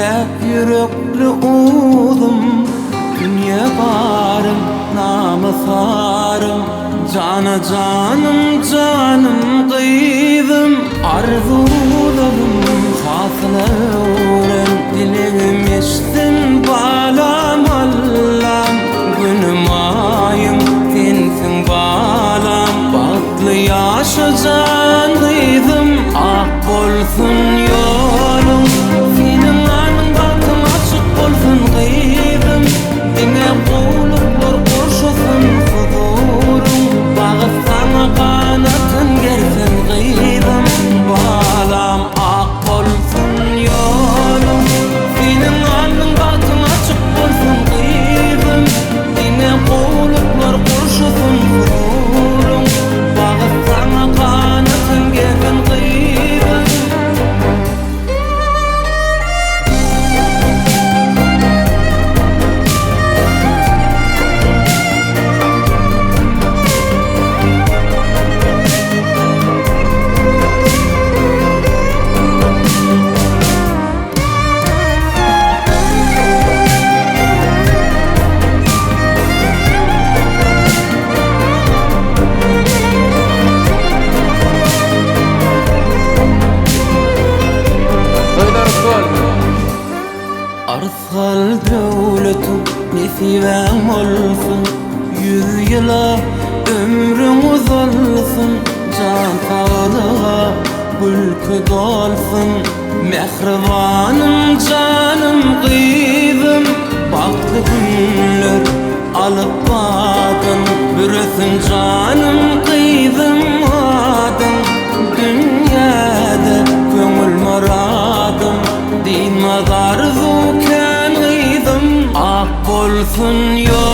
Päk ýürekli uzum, Dünýe barym, namys-arym, Jana janym, janym gyzym. Arzuwlarym hasyla öwren, Dilegim eşitsin balam Allam. Günüm aýym sensiň balam, Bagtly ýaşa jan gyzym, Ak bolsun ýoluň, seniň alnyň bagtyň açyk bolsun gyzym, Diňe gowluklar gurşasyn huzuryň, Bagt saňa ganatyn gersin gyzym, Balam ak bolsun ýoluň, seniň alnyň bagtyň açyk bolsun gyzym, Diňe gowluklar gurşasyn huzuryň, Bagt saňa ganatyn gersin gyzym. Toýlar gutly bolsun. Arsgal döwletiň nesibäň bolsun, Ýüz ýyla ömrüň uzalsyn, Jan saglyga gülki dolsun. Mähribanym janym gyzym, Bagtly günler alyp badyn, Büresin janym gyzym adyň. Dünýäde köňül myradym, Dynmaz arzuw kän gyzym, Ak bolsun ýoluň.